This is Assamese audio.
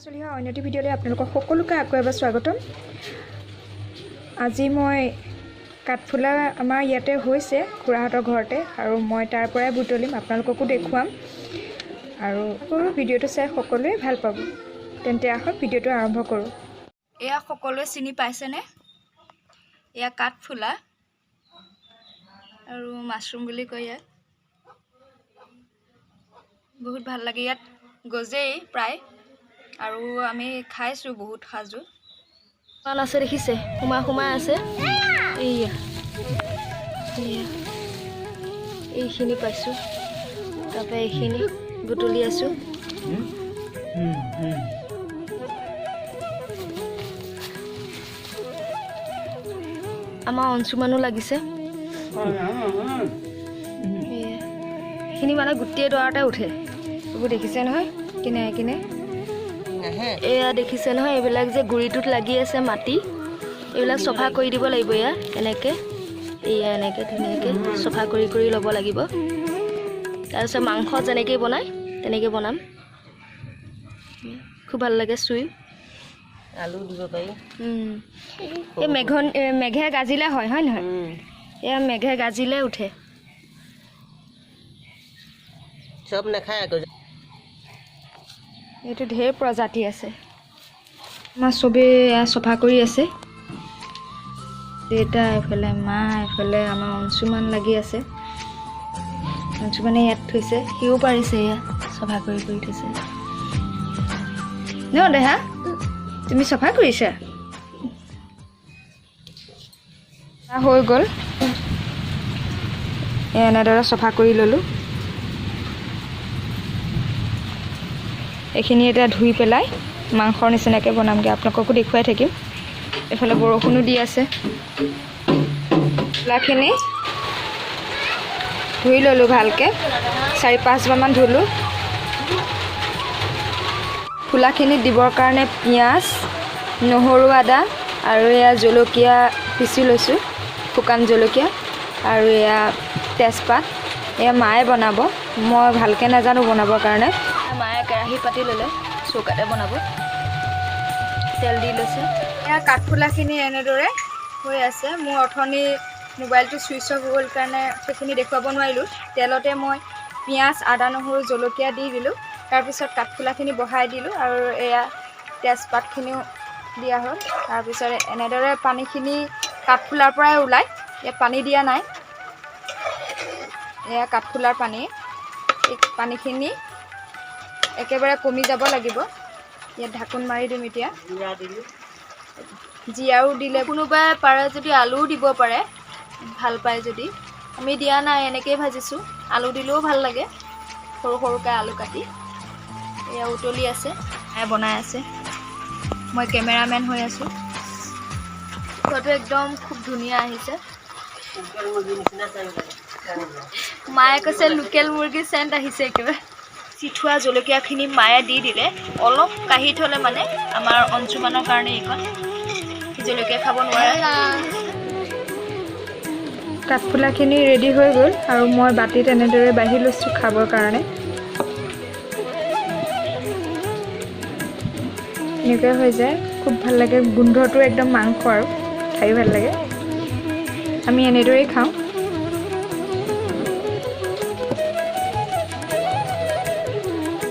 চলিহা অন্য এটি ভিডিঅ'লৈ আপোনালোকক সকলোকে আকৌ এবাৰ স্বাগতম। আজি মই কাঠফুলা আমাৰ ইয়াতে হৈছে খুৰাহঁতৰ ঘৰতে আৰু মই তাৰ পৰাই বুটলিম, আপোনালোককো দেখুৱাম আৰু ভিডিঅ'টো চাই সকলোৱে ভাল পাব। তেন্তে আহক ভিডিঅ'টো আৰম্ভ কৰোঁ। এয়া সকলোৱে চিনি পাইছেনে? এয়া কাঠফুলা আৰু মাছৰুম বুলি কয় ইয়াক। বহুত ভাল লাগে, ইয়াত গজেই প্ৰায় আৰু আমি খাইছোঁ বহুত সাজু। ইমান আছে দেখিছে, সোমাই সোমাই আছে। এইয়া এইয়া এইখিনি পাইছোঁ, তাৰপৰা এইখিনি বুটলি আছোঁ। আমাৰ অঞ্চুমানো লাগিছে। এইখিনি মানে গোটেই দৰাতে উঠে। এইবোৰ দেখিছে নহয় কিনে কিনে। এয়া দেখিছে নহয়, এইবিলাক যে গুৰিটোত লাগি আছে মাটি, এইবিলাক চফা কৰি দিব লাগিব। এয়া এনেকৈ, এয়া এনেকৈ ধুনীয়াকৈ চফা কৰি কৰি ল'ব লাগিব। তাৰপিছত মাংস যেনেকৈ বনায় তেনেকৈ বনাম। খুব ভাল লাগে চুই। আলু দিব পাৰি। এই মেঘে গাজিলে হয়, হয় নহয়? এয়া মেঘে গাজিলে উঠে। চব নাখায় আকৌ। এইটো ঢেৰ প্ৰজাতি আছে। আমাৰ চবেই এয়া চফা কৰি আছে। দেউতা এইফালে, মা এইফালে, আমাৰ অঞ্চুমান লাগি আছে। অঞ্চুমানে ইয়াত থৈছে, সিও পাৰিছে, এয়া চফা কৰি কৰি থৈছে। ন দেহা, তুমি চফা কৰিছা? হৈ গ'ল। এনেদৰে চফা কৰি ল'লোঁ। এইখিনি এতিয়া ধুই পেলাই মাংসৰ নিচিনাকৈ বনামগৈ, আপোনালোককো দেখুৱাই থাকিম। এইফালে বৰষুণো দি আছে। ফুলাখিনি ধুই ল'লোঁ ভালকৈ, 4-5বাৰমান ধুলোঁ। ফুলাখিনি দিবৰ কাৰণে পিঁয়াজ, নহৰু, আদা আৰু এয়া জলকীয়া পিচি লৈছোঁ, শুকান জলকীয়া আৰু এয়া তেজপাত। এয়া মায়ে বনাব, মই ভালকৈ নাজানো বনাবৰ কাৰণে। মায়ে কেৰাহী পাতি ল'লে, চৌকাতে বনাব। তেল দি লৈছে। এয়া কাঠফুলাখিনি এনেদৰে হৈ আছে। মোৰ অথনি মোবাইলটো ছুইচ অফ হৈ গ'ল কাৰণে সেইখিনি দেখুৱাব নোৱাৰিলোঁ। তেলতে মই পিঁয়াজ, আদা, নহৰু, জলকীয়া দি দিলোঁ। তাৰপিছত কাঠফুলাখিনি বহাই দিলোঁ আৰু এয়া তেজপাতখিনিও দিয়া হ'ল। তাৰপিছত এনেদৰে পানীখিনি কাঠফুলাৰ পৰাই ওলায়, ইয়াত পানী দিয়া নাই। এয়া কাঠফুলাৰ পানী। এই পানীখিনি একেবাৰে কমি যাব লাগিব। ইয়াত ঢাকোন মাৰি দিম এতিয়া। জীৰাও দিলে, কোনোবাই পাৰে যদি আলুও দিব পাৰে, ভাল পায় যদি। আমি দিয়া নাই, এনেকৈয়ে ভাজিছোঁ। আলু দিলেও ভাল লাগে, সৰু সৰুকৈ আলু কাটি। এয়া উতলি আছে, মায়ে বনাই আছে, মই কেমেৰামেন হৈ আছোঁ। খোৱাটো একদম খুব ধুনীয়া আহিছে। মায়ে কৈছে লোকেল মুৰ্গীৰ চেণ্ট আহিছে একেবাৰে। চিঠোৱা জলকীয়াখিনি মায়ে দি দিলে, অলপ কাঢ়ি থ'লে মানে আমাৰ অঞ্চুমানৰ কাৰণে এইকণ জলকীয়া খাব নোৱাৰে। কাঠফুলাখিনি ৰেডি হৈ গ'ল আৰু মই বাতিত এনেদৰে বাঢ়ি লৈছোঁ খাবৰ কাৰণে। এনেকৈ হৈ যায়, খুব ভাল লাগে। গোন্ধটো একদম মাংস আৰু খায়ো ভাল লাগে। আমি এনেদৰেই খাওঁ।